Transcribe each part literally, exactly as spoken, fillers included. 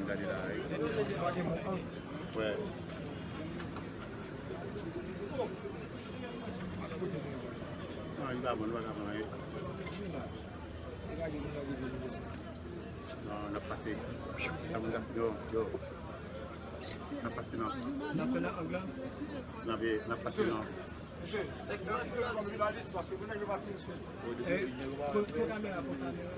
Gade la, wi. Wè. Non, li pa bon, li pa ka pran anyen. Non, n ap pase. Sa moun ka, yo, yo. N ap pase, non. N ap fè nan ang lan? N ap, n ap pase, non. Mesye, nèg yo kite yo kòm jounalis, paske pou nèg yo pa tire sou nou. Eh, pran, pran kamera, pran kamera.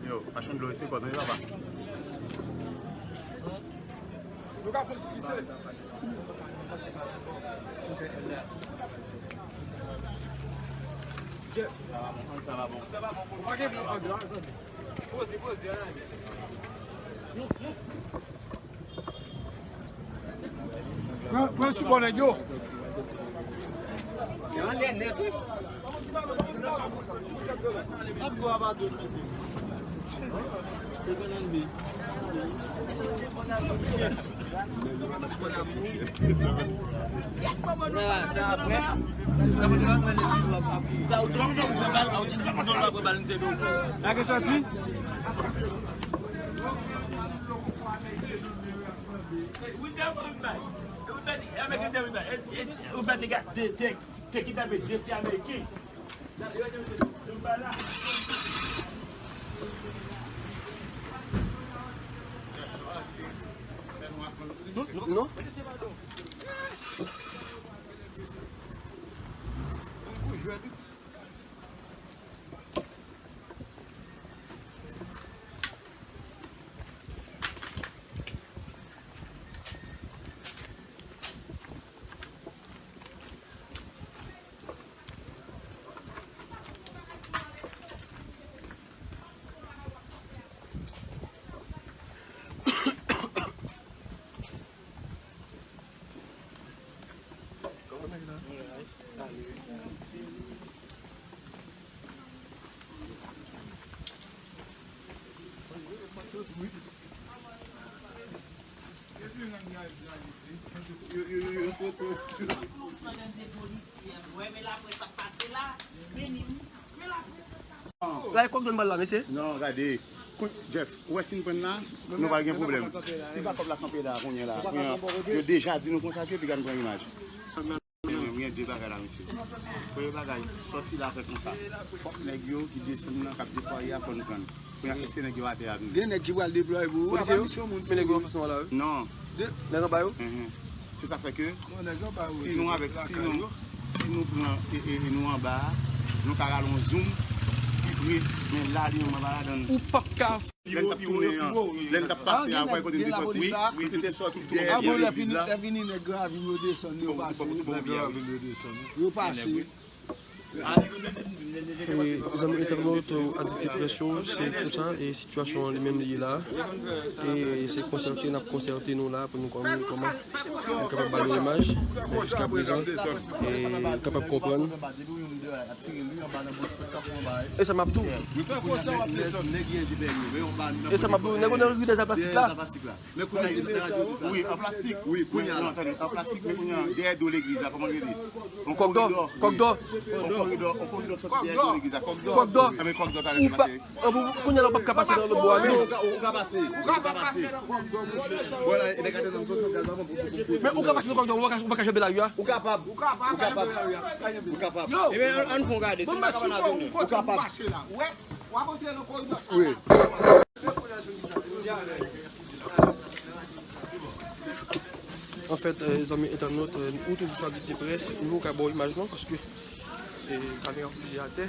Yo, machann dlo, se kò, tande papa. Nou ka fè l sou pise. Sa va bon, sa va bon. Ou pa gen bon anglè, zanmi. Poze, poze, ann ale. Pran, pran sipò nèg yo. Yo anlè nèt, wi. Lage soti. Non, non. La e kòk donn bal la, mesye. Non, gade. Kout, Jeff, ou wè si n pran la, nou pa gen pwoblèm. Si bakòp la kanpe la, kounye a la, kounye a, yo deja di nou konsa ke piga n pran imaj. Mwen, mwen gen de bagay la, mesye. Premye bagay, sòti la fè konsa. Fòk nèg yo ki desann nan, k ap deplwaye a, fò n pran. Kounye a, èske nèg yo atè a tou? Gen nèg ki pral deplwaye pou ou. Apa misyon moun. Men nèg yo fason la, wi. Non. Nèg anba yo? Se sa fè ke si nou avèk, si nou, si nou pran e, e, e nou anba a, nou ka rale yon zoom pi pre, men la li menm anba ladan. Ou p ap ka. Lè n t ap tounen an, lè n t ap pase a, ou wè kote n te sòti, kote n te sòti dèyè legliz la. Lè fini nèg Gravin yo desann, yo pase. Nèg Gravin yo desann. Yo pase. E, zanmi entènot, adiktè près yo, se konsa, e sitiyasyon an li menm li ye la. E se konsète, n ap konsète nou la pou nou kòman, kòman nou kapab ba yo imaj. Men jiska prezan, e kapab konprann. E sa m ap di w. E sa m ap di w, nèg yo nan ri dèyè plastik la. Men kounye a, wi, an plastik. Wi, kounye a. Non, tande, an plastik, men kounye a, dèyè do legliz la, kòman l rele? Kòk dò, kòk dò. Yon koridò, yon koridò k sòti dèyè do legliz la, kòk dò. Kòk dò. Enben, kòk dò, talè, se pase. Kounye a la, ou p ap ka pase nan lòt bò a, non. Ou ka, ou ka pase, ou ka pase. Vwala, e nèg atè nan zòn gaz la, bon. Men ou ka pase nan kòk dò, ou pa ka, ou pa ka janbe lari a. Ou kapab, ou kapab, ou kapab. Ou kapab. Ebyen, ann, ann fè yon gade, si n pa kapab, n a tounen. Ou kapab. Wi. Anfèt, e, zanmi entènot, e, ou toujou sou Adiktè Près, nou ka ba w imaj lan, paske, e, kamera oblije atè.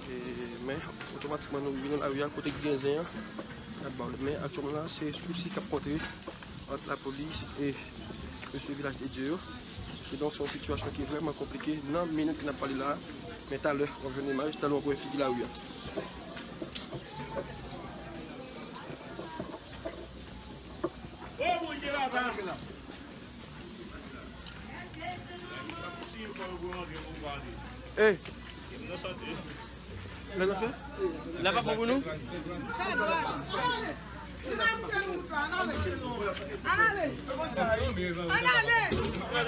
E, men, otomatikman, nou rive nan lari a, kote ki gen zen an, n ap ba w li. Men, aktyèlman la, se sousi k ap kontre ant lapolis e mesye Vilaj de Dye yo. Kidonk, se yon sitiyasyon ki vrèman konplike nan minit ke n ap pale la a. Men talè, w ap jwenn imaj, talè w ap wè figi lari a. Hey! Lè n ap fè? Lè pa bon pou nou? Ann ale! Ann ale! Di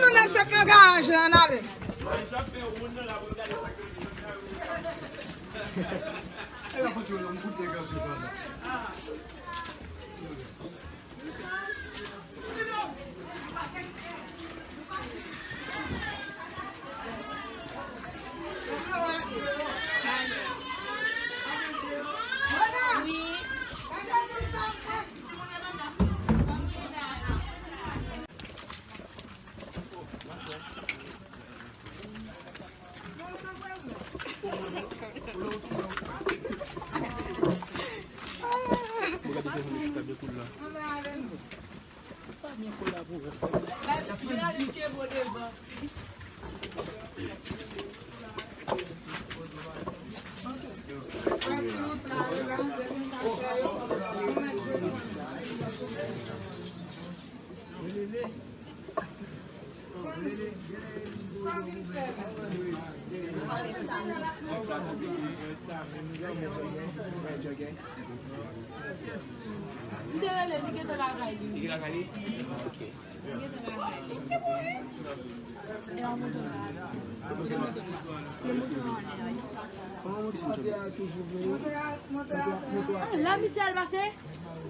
nou nèf sèt nan garaj la, ann ale. M te rele, li gentan lakay li. Li gentan lakay li. Li gentan lakay li. E yon moto la. Yon moto anlè a. Ah, la misye al pase?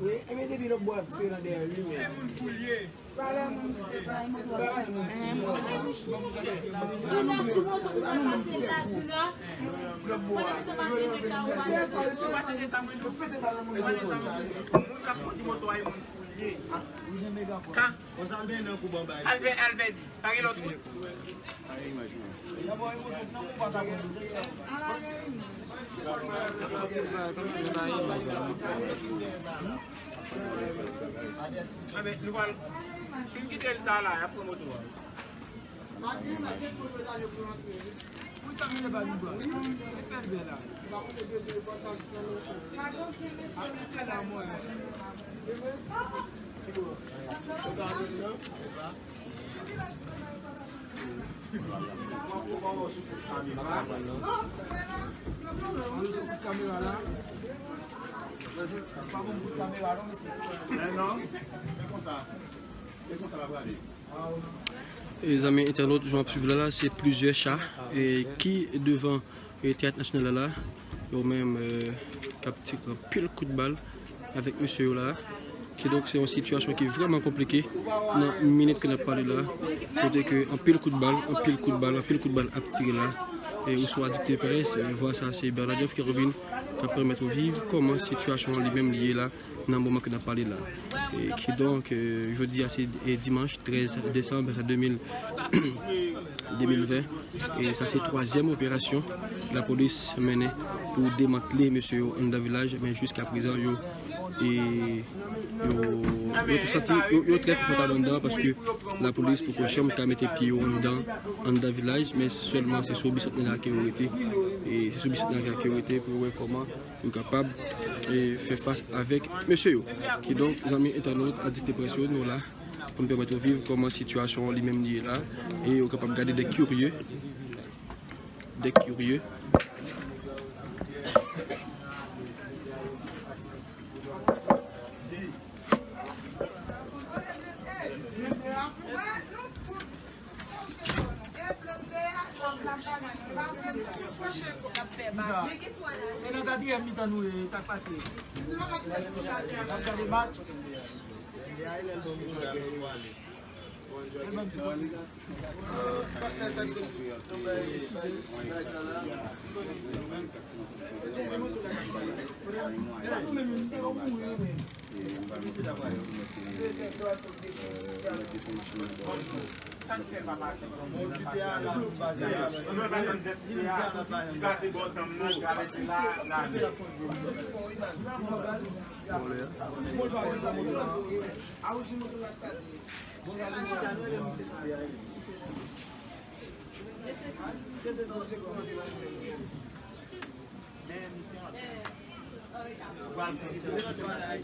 Wi, e men depi lòt bò ap tire nan dèyè li menm. Dina sou moto pou l pase la, Dina. Pandan se te pa gen nèg la, ou pa gen. Moun k ap kondi moto a, e moun fou l ye. Ka. Albè, Albè di, pa gen lòt wout. Anben, nou pral fin kite l ta la, y ap pran moto a. E zanmi entènot, jan w ap swiv la, la, se plizyè cha, e, ki devan e teyat nasyonal la la, yo menm, e, k ap tire anpil kout bal avèk mesye yo la. Kidonk, se yon sitiyasyon ki vrèman konplike nan minit ke n ap pale la, kote ke anpil kout bal, anpil kout bal, anpil kout bal ap tire la. E oswa dikte près, e, vwa sa se Bernadette Kervin k ap pèmèt ou viv kòman sitiyasyon an li menm li ye la nan moman ke n ap pale la. E kidonk, e, jodi a se, e, dimanch trèz desanm de mil, de mil ven. E sa se twazyèm operasyon lapolis mennen pou demantle mesye yo anndan vilaj, men jiskaprezan yo, e, yo, yo te santi yo, yo trè konfòtab anndan paske lapolis poko janm ka mete pye yo anndan, anndan vilaj, men sèlman se sou bisantnè la ke yo rete. E se sou bisantnè la ke yo rete pou yo wè kòman yo kapab, e, fè fas avèk mesye yo. Kidonk, zanmi entènot, adiktè près yo, nou la pou n pèmèt yo viv kòman sitiyasyon an li menm li ye la. E yo kapab gade de kirye, de kirye. E nan katriyèm mitan nou ye, sa k pase? N ap gade match.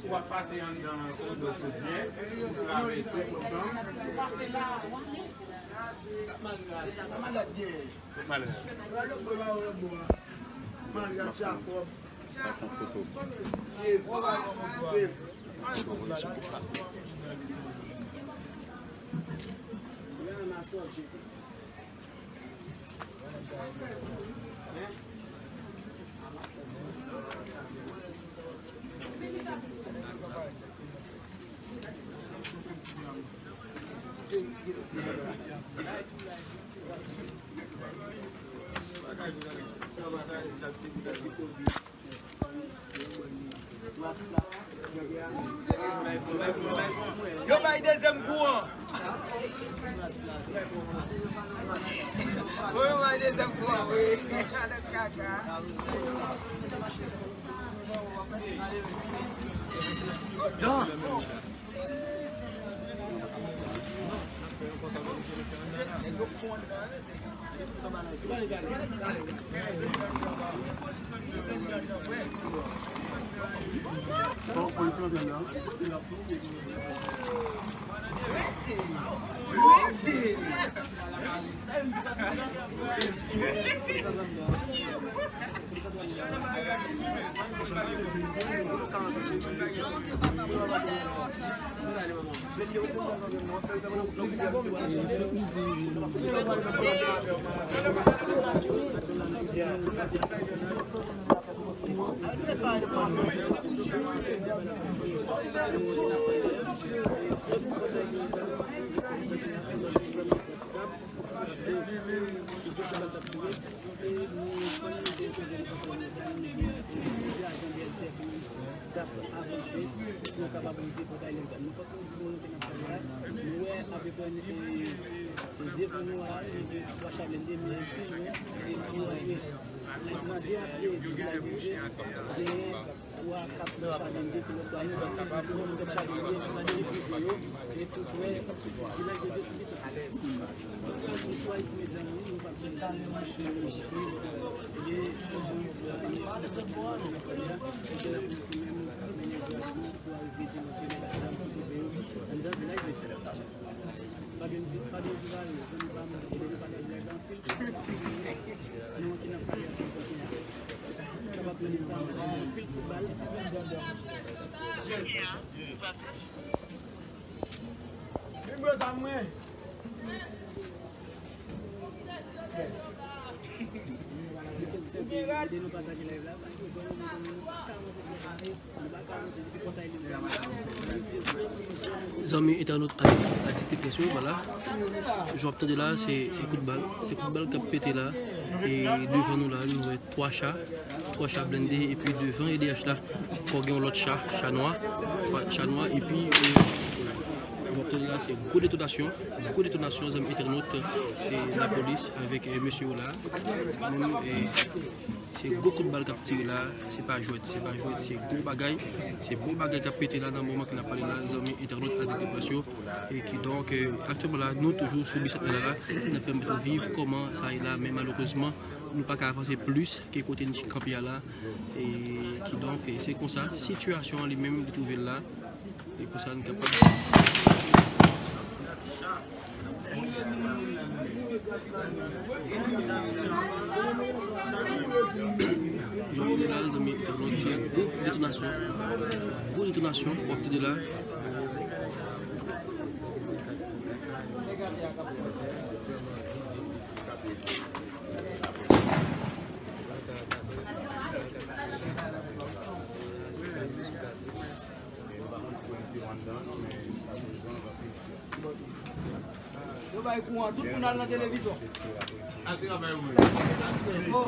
W ap pase anndan koridò chodyè, travèse otan. Ou pase la, w ap malad. Malad byen. Malad. Malad Jakòb. Dave. Dave. Yo bay dezyèm kou an. Wi, yo bay dezyèm kou an, wi. Alè kaka. Zanmi entènot Adikte Press yo, vwala. Jan w ap tande la, se, se kout bal. Se kout bal k ap pete la. E devan nou la, nou wè twa cha. Twa cha blende, epi devan E D H la, ankò gen yon lòt cha, cha nwa. Cha, cha nwa, epi, e, jan w ap tande la, se gwo detonasyon. Gwo detonasyon, zanmi entènot, e, lapolis avèk, e, mesye yo la. Menm, e, Se gwo kout bal k ap tire la, se pa jwèt, se pa jwèt, se gwo bagay. Se bon bagay k ap pete la nan moman ke n ap pale la, zanmi entènot Adikte Press yo. E kidonk, e, aktyèlman la, nou toujou sou Bisantnè la, n ap pèmèt nou viv kòman sa ye la, men malerezman, nou pa ka avanse plis ke kote n kanpe a la. E kidonk, e, se konsa, sitiyasyon an li menm, li twouve l la. E konsa, n kapab. Jan w ap tande la, zanmi entènot, se gwo detonasyon. Gwo detonasyon, w ap tande la. Yo bay kou an, tout moun al nan televizyon. Oh,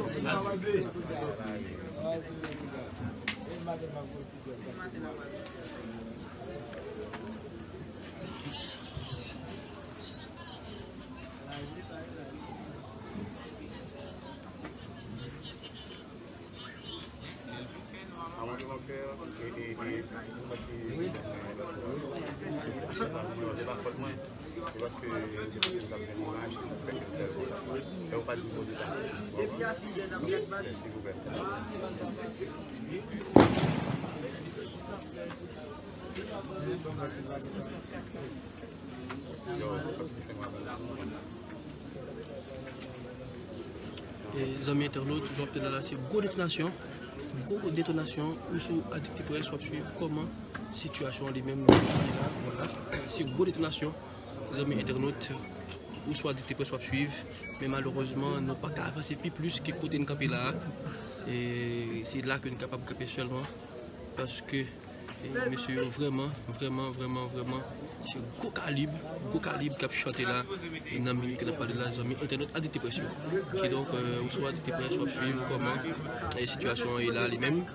E, zanmi entènot, jan w ap tande la, se gwo detonasyon. Gwo detonasyon, ou sou Adikte Press, w ap swiv kòman sitiyasyon an li menm li ye la. Vwala, se gwo detonasyon, zanmi entènot, ou sou Adikte Press, w ap swiv, men malerezman, nou pa ka avanse pi plis ke kote n kanpe la a. E se la ke n kapab kanpe sèlman, paske, e, mesye yo vrèman, vrèman, vrèman, vrèman, se gwo kalib, gwo kalib k ap chante la, e nan minit ke n ap pale la, zanmi entènot Adikte Press yo. Kidonk, e, ou sou Adikte Press, w ap swiv kòman, e, sitiyasyon an ye la li menm.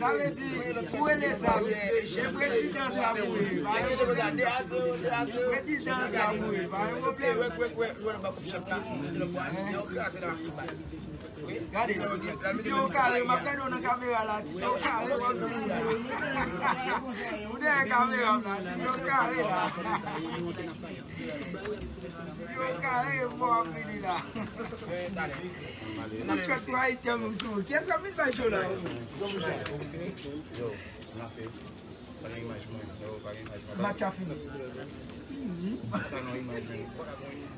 Sa vle di, pou rele sa, men prezidan sa mouri. Pa gen pwoblèm. Prezidan sa mouri. Pa gen pwoblèm. Gade, ti pye w kare, m ap gade w nan kamera la, ti pye w kare, w ap vini. Ou dèyè kamera m la, ti pye w kare la. Ti pye w kare, w ap vini la. Ti bout chòt sou Ayiti an, m sou. Kiyès k ap vin bay cho la? Yo, m lanse. Pa gen imaj mwen. Yo, pa gen imaj mwen. Match la fini. Fini. Pa gen imaj mwen.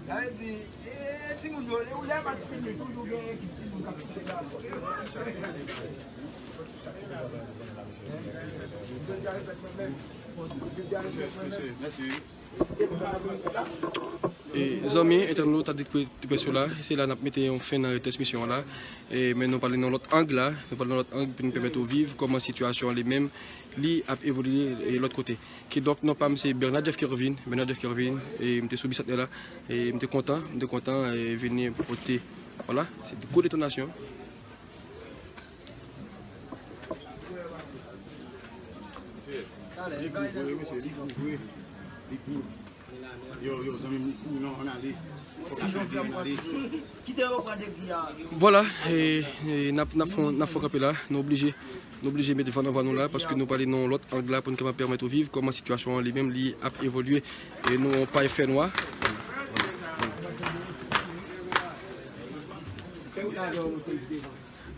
Sa vle di, e, timoun yo, lè match fini, toujou gen ekip timoun k ap chante la. Mèsi. E, zanmi entènot Adikte Press yo la, se la n ap mete yon fen nan transmisyon an la. E, men nou pale nan lòt ang la, nou pale nan lòt ang pou nou pèmèt ou viv kòman sitiyasyon an li menm li ap evolye, e, lòt kote. Kidonk, non pa m se Bernard Jeff Kervin, Bernard Jeff Kervin, e m te sou Bisantnè la, e m te kontan, m te kontan, e vini pote, vwala, se gwo detonasyon. Li gou vre, mesye, li gou vre. Li gou. Yo, yo, zanmi m, li gou, non, ann ale. Fòk nou fè ann ale. Vwala, e, e, n ap, n ap fè, n ap fè kanpe la, nou oblije, nou oblije mete van nan vwa nou la, paske nou pale nan lòt ang la pou n kapab pèmèt ou viv kòman sitiyasyon an li menm li ap evolye, e nou yon pay fènwa.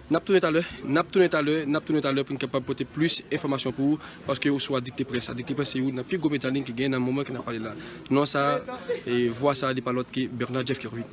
N ap tounen talè, n ap tounen talè, n ap tounen talè pou n kapab pote plis enfòmasyon pou ou, paske ou sou Adikte Press. Adikte Press se youn nan pi gwo medya liy ki gen nan moman ke n ap pale la. Non sa, e vwa sa, li pa lòt ke Bernard Jeff Kervin.